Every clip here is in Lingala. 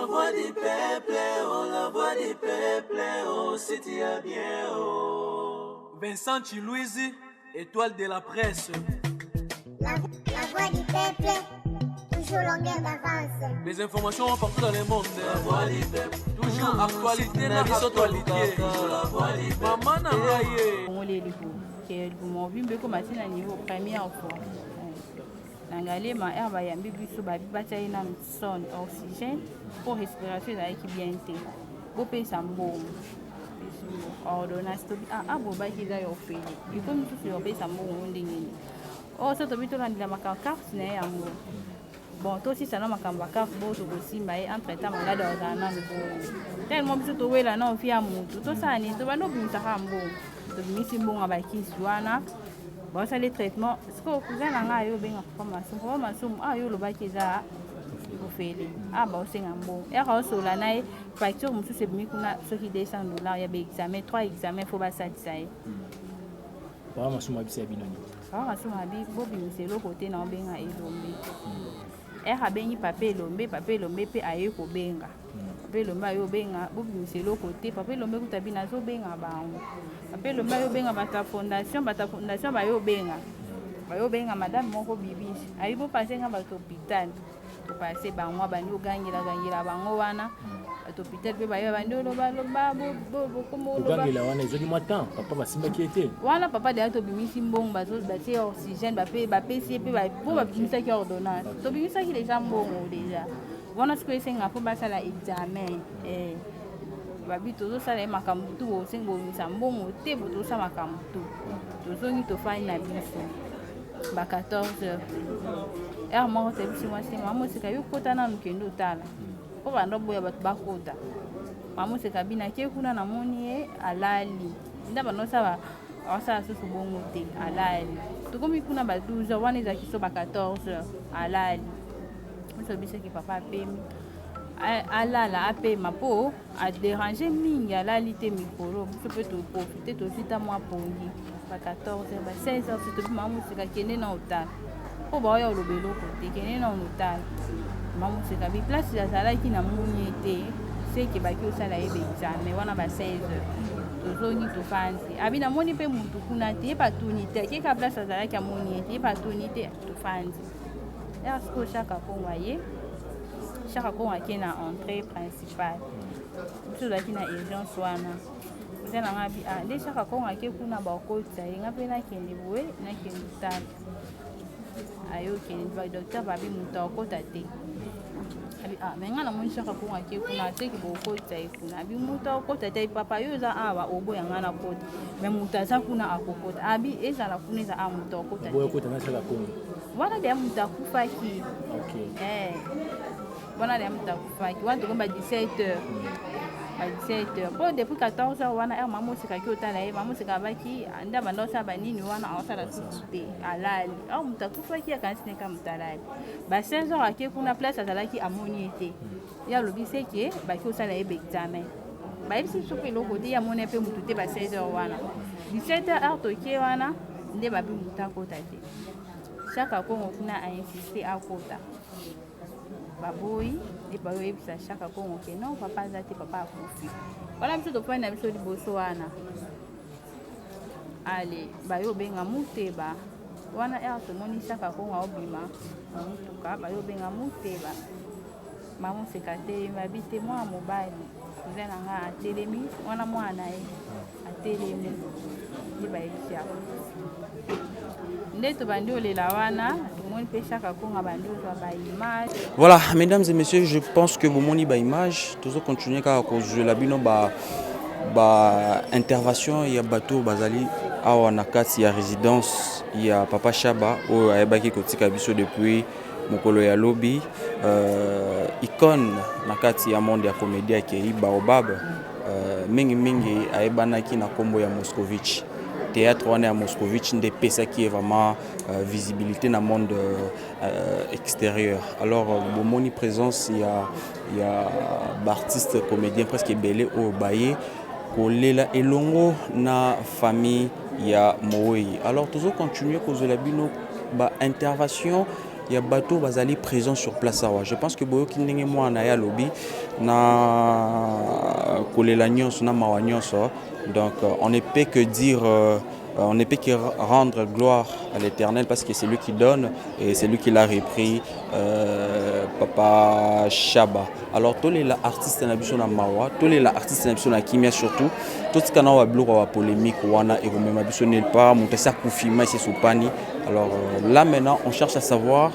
La voix du peuple, oh la voix du peuple, oh si tu as bien, oh. Vincent Chiluizi, étoile de la presse. La voix du peuple, toujours longueur d'avance. Les informations partout dans le monde. La voix du peuple, toujours actualité na actualité. La voix du peuple. Maman na ngai ye. Congolais ke mobimba ekoma ti na niveau première fois na Ngaliema. Heure bayambi biso, babi batia ye nanu sonde oxygène mpo respiration ezalaki bien te. Bopesa mbongo, ordonnance. Tobi ah, bobaki eza ya ofele, ekomi mosusu ya opesa mbongo ndenge nini? Oyo so tobi tolandela makambo carte na ye yango. Bon, tosisa na makambo ya carte, bo tokosimba ye. Entre temps malade azala nanu bongo. Tellement biso towela na ofi ya motu, tosala nini? Tobandi obimisaka mbongo, tobimisi mbongo ya bakisi wana, baosali traitement. Sikoyo cousin na ngai ayo obenga papa Masumu. Papa Masumu, ah, yo olobaki eza ofele, ah, baosenga mbongo. Yaka osola na ye, facture mosusu ebimi kuna, soki 200 $ ya baexamen, 3 examen fo basalisa ye. Papa Masumu abisa ya bino nini? Papa Masumu abi bobimisa eloko te, na obenga Elombe. Ere abengi papa Elombe, papa Elombe mpe aye kobenga papa Elombe, aye obenga bobimisa eloko te. Papa Elombe kuta bino azobenga bango. Papa Elombe aye obenga bato ya fondation, bato ya fondation baye obenga, baye obenga madame moko Bibiche, ayi bopase nga bato hôpital. Topase bango, bandi ogangela gangela bango wana. Bato hôpital mpe baye, bandi olobaloba. Kogangela wana ezwaki mwa temps, papa basimbaki ye te. Wana papa deya tobimisi mbongo, batie oxygène, bapesi ye mpe mpo babimisaki ordonnance, tobimisaki deja mbongo deja wana. Sikoyo esenga mpo basala examen. Babi tozosala ye makambo tu, bosengi bobimisa mbongo te, bo tozosala makambo tu. Tozongi, tofandi na biso ba 14 heures. Heure moko toyebisi mwasi, mama Moseka, yo kota nanu, kende otala mpo banda oboya bato bakota. Mama Moseka bino ake kuna, namoni ye alali nde banda osala, asala susu bongo te, alali. Tokomi kuna ba 12 heures wana, ezalaki so ba 14 heures, alali. Biso bisaki papa apemi, alala apema mpo adéranger mingi, alali te mikolo. Biso mpe toprofiter, tozwi ta mwa pongi ba 14 heures, ba 16 heures. So tobi mama Moseka, kende na otala mpo baoya oloba eloko te, kende na otala. Mama Moseka bi place azalaki, namoni ye te, seke baki osala ye baexamen wana. Ba 16 heures tozongi, tofandi. Abi namoni mpe mutu kuna te, ye batuni te, akeka place azalaki, amoni ye te, ye batuni te. Tofandi ya sikoyo, Chaka Kongo aye. Chaka Kongo ake na entrée principale, biso tozalaki na urgence wana. Eza na nga bi ah, nde Chaka Kongo ake kuna, bakotisa ye. Nga mpe nakende boye, nakende tala ayokende. Docteur babi moto akota te. Abi ah, me nga namoni Chaka Kongo ake kuna, ateki bokotisa ye kuna. Abi moto akota te. Papa, yo oza awa, oboya nga nakota, me moto aza kuna akokota. Abi ezala kuna, eza a moto akota te. Wana deya moto akufaki. Wana deya moto akufaki wana. Tokomi ba 17 heures, ba 17 heures mpo depuis 14 heures wana, heure mama Osekaki otala ye, mama Oseka abaki nde abanda osala banini wana, aosala susu te, alali. Or moto akufaki, akanisi neka moto alali. Ba 16 heures ake kuna place azalaki, amoni ye te. Ye alobi seke baki osala ye baexamen, bayebisi biso mpe eloko te, ye amoni mpe motu te. Ba 16 heures wana, 17 heures toke wana nde babi motu akota te. Chaka Kongo kuna ainsiste akota, baboyi. Nde bayoyebisa Chaka Kongo ke non, papa aza te, papa akufi. Wana biso tofandi na biso liboso wana. Ale bayo obenga Muteba wana, heure tomoni Chaka Kongo aobima na motuka, bayo obenga Muteba. Mamoseka atelemi, babi te mwana mobali, cousin na nga atelemi wana, mwana na ye atelemi. Nde bayebisi akufi. Nde tobandi olela wana, tomoni mpe Chaka Kongo bandi ozwa baimage. Voilà, mesdames et messieurs, je pense que bomoni baimage. Tozocontinue kaka kozwela bino ba intervention ya bato bazali awa na kati ya résidence ya papa Shaba oyo ayebaki kotika biso depuis mokolo ya lobi. Icône na kati ya monde ya comédie akei, Baobab. Mingimingi ayebanaki na nkombo ya Moscovitch. Théâtre wana ya Moscovitch nde epesaki ye vraiment visibilité na monde extérieur. Alors bomoni présence ya baartiste comédien presque ebele oyo baye kolela elongo na famille ya mowei. Alors tozocontinue kozwela bino baintervention ya bato bazali présent sur place awa. Je pense que boyoki ndenge mwana ye alobi. Na kolela nyonso, na mawa nyonso. Donc on ne peut que dire, on ne peut que rendre gloire à l'Éternel parce que c'est lui qui donne et c'est lui qui l'a repris, Papa Shaba. Alors tolela artiste na biso na mawa, tolela artiste na biso na kimia, surtout totika na babiloko ya polémique wana ekomema biso nulle part. Moto asi akufi, mai esi esopani. Alors là maintenant, on cherche à savoir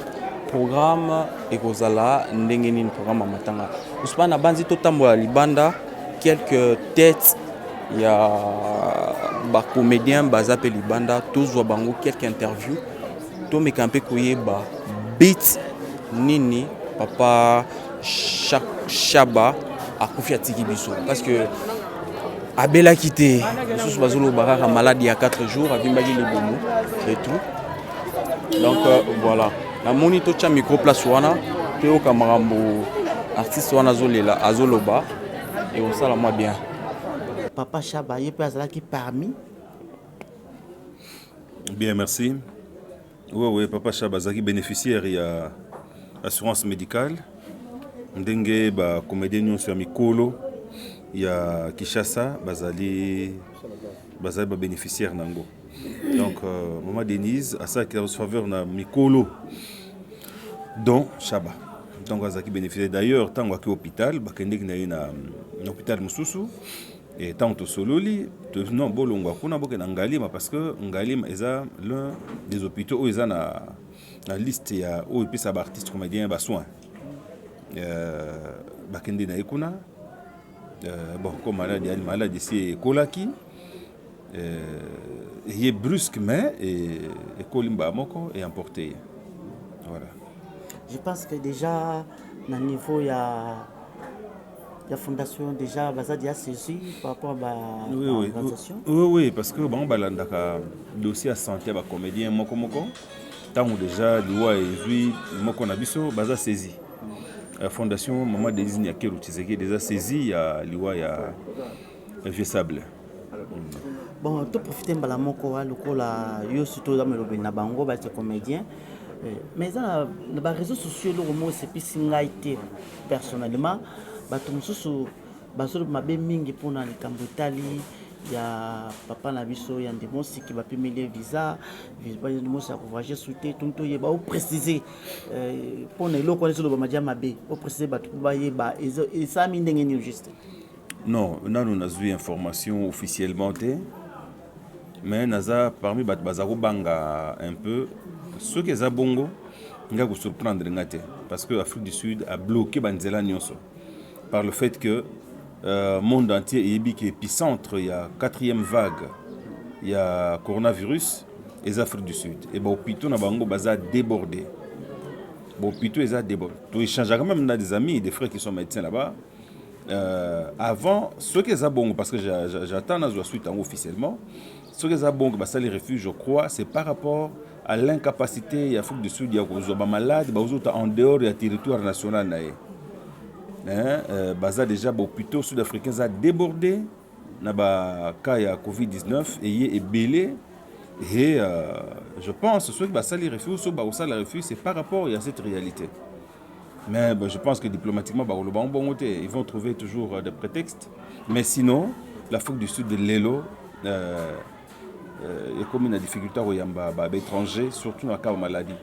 programme ekozala ndenge nini, programme ya matanga. Ousmane abanzi totambola libanda, quelques têtes ya bacomédien baza mpe libanda, tozwa bango quelques interview, tomeka mpe koyeba bit nini Papa Shaba akufi atiki biso, parce que abelaki te. Lisusu bazoloba kaka maladi ya 4 jours, avimbaki libumu et tout. Donc voilà, namoni totya micro place wana, toyoka makambo artiste wana azolela, azoloba, ekosala mwa bien. Papa Shaba ye mpe azalaki parmi. Bien, merci. Oui, Papa Shaba azalaki bénéficiaire ya assurance médicale ndenge bacomédien nyonso ya mikolo ya Kinshasa bazali babénéficiaire nango. Donc Mama Denise asalaki faveur na mikolo, dont Shaba. Donc azalaki bénéficiaire. D'ailleurs, ntango aki hôpital, bakendeki na ye na hôpital mosusu e ntango tosololi, non, bolongwa kuna, bokende na Ngalima, parce que Ngalima eza l'un des hôpitaux oyo eza na liste ya oyo epesa baartiste comédien basoin. Bakende na ye kuna. Bon, comme maladi ali maladi esi ekolaki, eye brusque, mais ekoli mbala moko e emporte ye, voilà. Je pense que déjà na niveau ya fondation, déjà baza déjà saisi par rapport à ba Oui, organisation. Oui, parce que bango balandaka dossier ya santé ya bacomédien moko moko. Ntango déjà liwa ezwi moko na biso, baza saisi. Fondation Mama Denise Nyakeru Tshisekedi eza saisi ya liwa ya Vieux Sable. Bon, toprofite mbala moko wa lokola yo surtout oza melobeli na bango batie comédien. Mais eza na baréseau sociaux, eloko moko esepisi ngai te personnellement. Bato mosusu bazoloba mabe mingi mpona likambo etali ya papa na biso ya Ndemosiki. Bapimeli ye visa, Ndemosi ya kovoyage su te. Toni toyeba, oprécise mpona eloko wana ezoloba madia mabe, oprécise bato mpo bayeba esalami ndenge nini juste. Non, nanu nazwi information officiellement te, mais naza parmi bato baza kobanga un peu. Soki eza bongo, ngai kosurprendre nga te, parce que Afrique du Sud a bloqué banzela nyonso par le fait que monde entier eyebi ke épicentre ya quatrième vague ya coronavirus eza Afrique du Sud e bahôpitaux na bango baza débordé, bahôpitaux eza débordé. Toéchangeaka même na des amis, des frères qui sont médecins là-bas. Avant, soki eza bongo, parce que j'attends nazwa suite yango officiellement, soki eza bongo basali refus, je crois c'est par rapport à l'incapacité ya Afrique du Sud ya kozwa bamalade bazota en dehors ya territoire national na ye. Hein, baza déjà, bahôpitaux sud-africain eza débordé na bacas ya COVID-19 eye ebele. Et je pense, soki basali refus, soki bakosala refus, c'est par rapport à cette réalité. Mais bon, je pense que diplomatiquement bakoloba ngo bongo te, ils vont trouver toujours des prétextes. Mais sinon, l'Afrique du Sud de lelo ekomi na difficulté ya koyamba baétranger, surtout na cas ya maladie,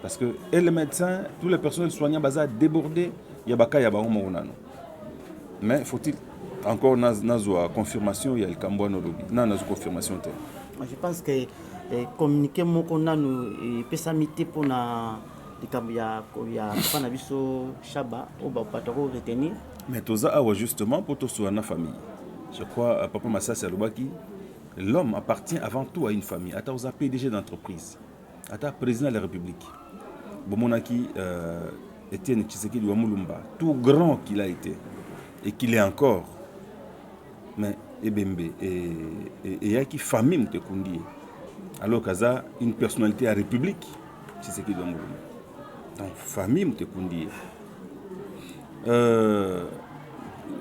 parce que et les médecins, tous les personnels soignants baza débordé ya bacas ya bango moko nano. Mais faut-il encore nazwa confirmation ya likambo wana olobi? Na nazwa confirmation te. Je pense que communiqué moko nanu epesami te mpona likambo ya papa na biso Shaba oyo bato ko retenir. Mais toza awa justement mpo tosola na famille. Je crois papa Masasi alobaki: l'homme appartient avant tout à une famille. Ata oza PDG d'entreprise, ata président de la République, bomonaki Étienne Tshisekedi wa Mulumba, tout grand qu'il a été et qu'il est encore, mais ebembe eyaki, famille moto ekundi ye, alors qu'aza une personnalité ya République Tshisekedi wa Mulumba. Donc famille moto ekundi ye.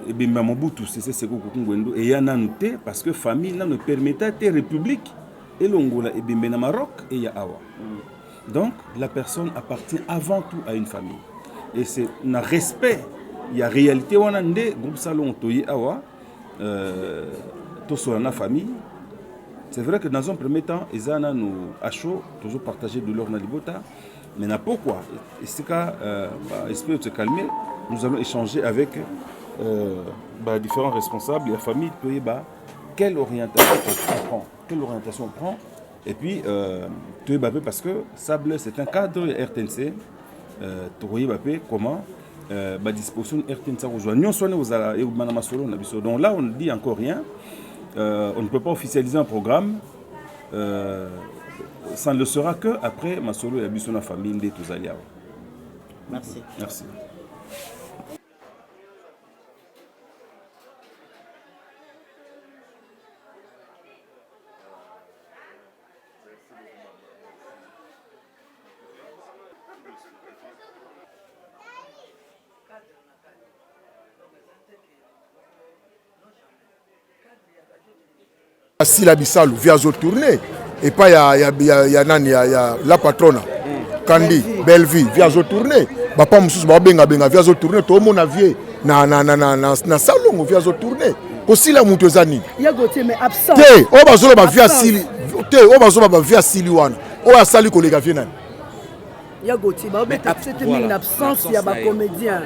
Ebembe ya Mobutu Sese Seko Kuku Ngwendo eya nanu te, parce que famille nanu epermeta te République elongola ebembe na Maroc eya awa. Donc la personne appartient avant tout à une famille et c'est na respect. ya réalité wana nde groupe salon toye awa euh, tosola na famille. C'est vrai que dans un premier temps eza nanu à chaud, tozo partager douleur na libota, mais na pokwa esika euh, ba esprit se calmer, nous allons échanger avec euh, ba différents responsables ya famille, toyeba quelle orientation on prend, quelle orientation on prend. Et puis euh, toyeba mpe parce que Sable c'est un cadre ya RTNC, euh, tokoyeba mpe comment euh, badisposition RTNC akozwa nyonso wana ekozala ekobima na masolo na biso. Donc là on ne dit encore rien, on ne peut pas officialiser un programme, ça ne le sera que après masolo ya biso na famille nde tozali awa. Merci. Merci. Sila Bisalu via azo tourner epai ya, ya, ya, ya nani ya, ya la patrona Kandi Bellevue via azo tourner, bapa mosusu babenga benga via azo tourner, toomona vie na, na, na, na, na, na salongo via azo tourner. Kosila moto eza nini? Ya Gauthier, mais absence. Te, oyo bazoloba vie Absence. asili te, oyo bazoloba bavie asili wana, oyo asali koleka vie nani? Ya Gauthier, baobeta sete mingi voilà, na absence ya absence na ye. bacomédien,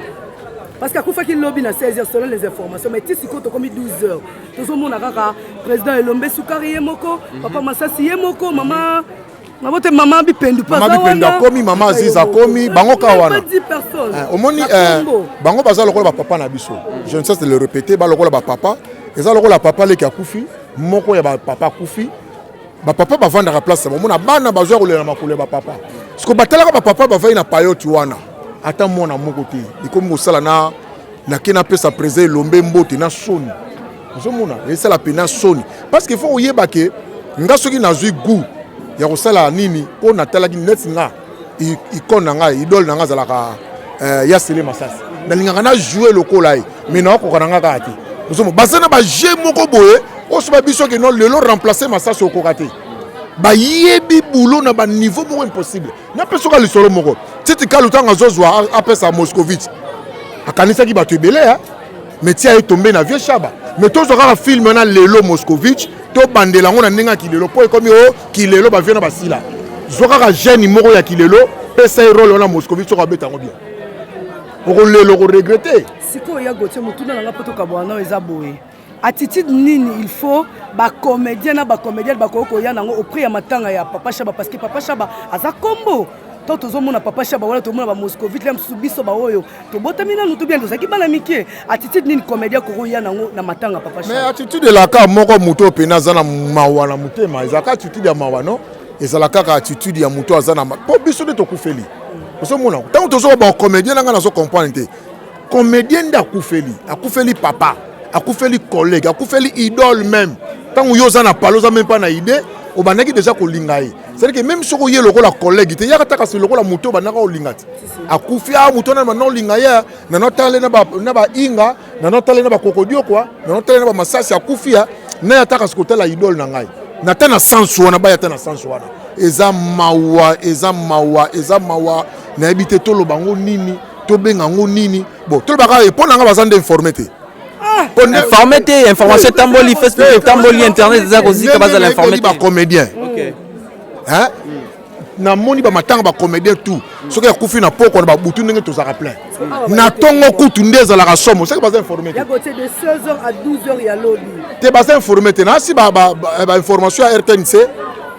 parce que akufaki lobi na 16 heures selon les informations, mais ti sikoyo tokomi 12 heures, tozomona kaka président Elombe Sukari ye moko, papa Masasi ye moko, mama mabote, mama Bipendu mpe Mama aza Bipendu wana. akomi, mama Aziz akomi, bango kaka wana. Même pas 10 personnes. Eh, omoni Na eh, Congo. Bango baza lokola bapapa na biso, je ne cesse de le répéter, balokola bapapa, eza lokola papa leki akufi, moko ya bapapa akufi, bapapa bavandaka place na bomona, bana bazwa kolela makolo ya bapapa. Siko batalaka bapapa bavandi na payoti wana, ata mwana moko te. Ekomi kosala na nake napesa président Elombe mbote na soni, ozomona esala mpe na soni, parce que faut oyeba ke nga soki nazwi goût ya kosala nini mpo natalaki neti nga icône na ngai, idole na ngai azalaka ya Sele Masasi, nalingaka na joue lokola ye, mais naokoka na nga kaka te. Ozomona baza na baje moko boye oyo so babiso ke non, lelo remplace Masasi okoka te, bayebi boulot na baniveau moko impossible. Napesa oka lisolo moko, Titi Kalu ntango azozwa apesa Moscovitch, akanisaki bato ebele ya mais tia ye tombe na vieux Shaba. Mais tozwa kaka film wana lelo, Moscovitch, tobandela yango na ndenge ya kilelo, mpo ekomi o kilelo, bavie na basila. Zwa kaka jeune moko ya kilelo, pesa ye role wana Moscovitch, soko abeta yango bien, okolela, okoregretter. Sikoyo ya Gauthier, motuna na nga mpo tokabwana nao eza boye: attitude nini il faut bacomédien na bacomédienne bakoki koya nango auprès ya matanga ya papa Shaba? Parce que papa Shaba aza kombo to tozomona papa Shaba wana, tomona bamoscovite ya mosusu, biso baoyo tobotami nanu to bien tozalaki bana mike. Attitude nini comédien kokoya nango na matanga papa Mais Shaba? Attitude elaka moko, moto oyo pene aza na mawa na motema, ezalaka attitude ya mawa, no, ezala kaka attitude ya moto aza na mpo biso nde tokufeli. Ozomona ntango tozoba bacomédien na ngai, nazo comprendre te. Comédien nde akufeli, akufeli papa, akufeli collègue, akufeli idole. Même ntango yo oza na palo, oza même pas na idée, obandaki déjà kolinga ye. C'est-à-dire que même soki oye lokola collègue te, yaka ta kasi lokola moto obandaka kolinga te, akufi a moto wana banda olinga ye, nano tale na bainga, nano tale na bakokodio kwa, nano tale na bamasasi, akufi ya naye ata kasi kotala idole na ngai na ta na sens wana, baya ta na sens wana. Eza mawa, eza mawa, eza mawa. Nayebi te toloba yango nini, tobenga yango nini. Bon, tolobaka mpo na nga baza nde informé te. Informé te, information etamboli, Facebook etamboli, internet eza kozika, bazala informé te. Bacomédien, hein, namoni bamatanga bacomédien tout, soki akufi na poko na babutu, ndenge tozalaka plein na ntongo kutu nde ezalaka somo, soki baza informé te. Ya Gauthier, de 16h à 12h ya lobi. Te, baza informé te. Nasi bainformation ya RTNC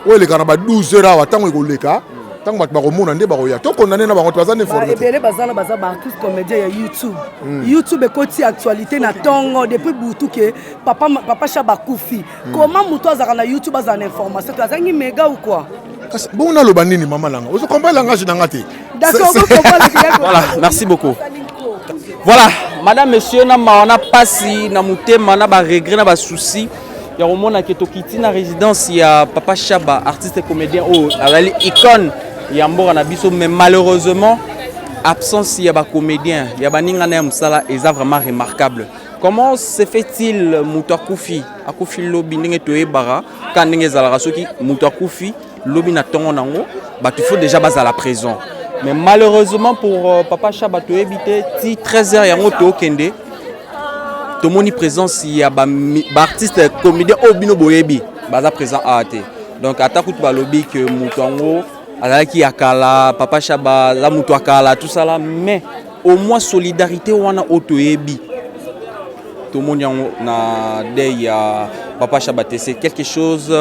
oyo eleka na ba 12 heures awa, ntango ekoleka, ntango bato bakomona nde bakoya tokondane na bango te, baza nde informé te. Ebele baza na baza baartiste comédien ya YouTube. YouTube ekoti actualité na ntongo depuis butu ke papa, papa Shaba akufi. Comment moto azalaka na YouTube azala na information te? Azangi méga ou quoi? Kasi bongo naloba nini, mama nanga? Ozo comprendre langage na nga te. D'accord. Voilà, merci beaucoup. Voilà, madame, monsieur, na mawa, na pasi na motema, na baregret, na basusi ya komona ke tokiti na résidence ya papa Shaba, artiste et comédien oyo azali icône ya mboka na biso, mais malheureusement absence ya bacomédien, ya baninga na ya mosala eza vraiment remarquable. Comment se fait-il moto akufi, akufi lobi, ndenge toyebaka ka ndenge ezalaka, soki moto akufi lobi na ntongo nango, bato faut déjà bazala présent. Mais malheureusement pour euh, Papa Shaba toyebi te ti 13h yango tokende tomoni présence ya ba, ba artiste comédien oyo bino boyebi baza présent awa te. Donc ata kutu balobi que moto yango azalaki ya kala, Papa Shaba aza moto ya kala, tout ça là, mais au moins solidarité wana oyo toyebi tomoni yango na deuil ya Papa Shaba te. C'est quelque chose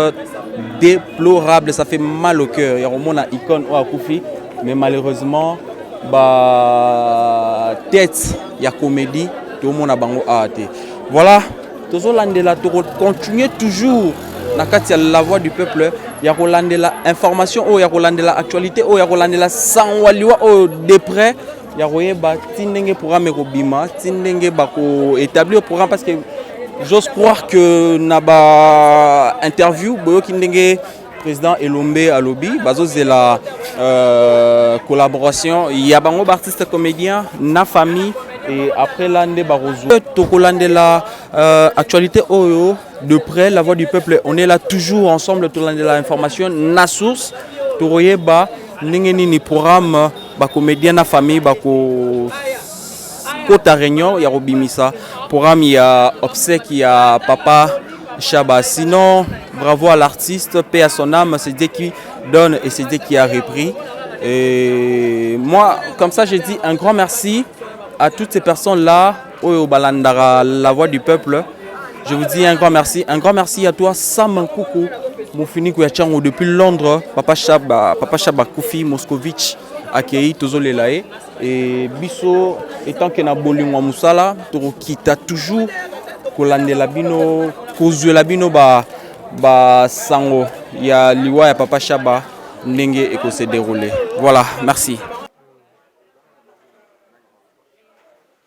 déplorable, ça fait mal au cœur ya komona icône oyo akufi, mais malheureusement ba tête ya comédie tomona bango awa te. Voilà, tozolandela, tokocontinue toujours na kati ya La Voix du Peuple ya kolandela information oyo, ya kolandela actualité oyo, ya kolandela sango ya liwa oyo de près, ya koyeba ti ndenge programme ekobima, ti ndenge bakoétablir programme, parce que j'ose croire que na ba interview boyoki ndenge président Elombe alobi bazozela collaboration ya bango baartiste comédien na famille, et après là nde bakozwa. Tokolandela actualité oyo de près. La Voix du Peuple, on est là toujours ensemble. Tolandela information na source, tokoyeba ndenge nini programme, bacomédien na famille bako kota réunion ya kobimisa programme ya obsèque ya Papa Shaba. Sinon, bravo à l'artiste, paix à son âme, c'est Dieu qui donne et c'est Dieu qui a repris. Et moi, comme ça, je dis un grand merci à toutes ces personnes-là, oyo balandaka La Voix du Peuple. Je vous dis un grand merci. Un grand merci à toi, Sam Koukou, Mofiniku ya Tchango depuis Londres, Papa Shaba, Papa Shaba Koufi, Moscovitch, akei, tozolela ye. Et biso, étant que na bolingo ya mosala, tokokita toujours kolandela bino, kozwela bino ba basango ya liwa ya Papa Shaba ndenge ekose dérouler. Voilà, merci.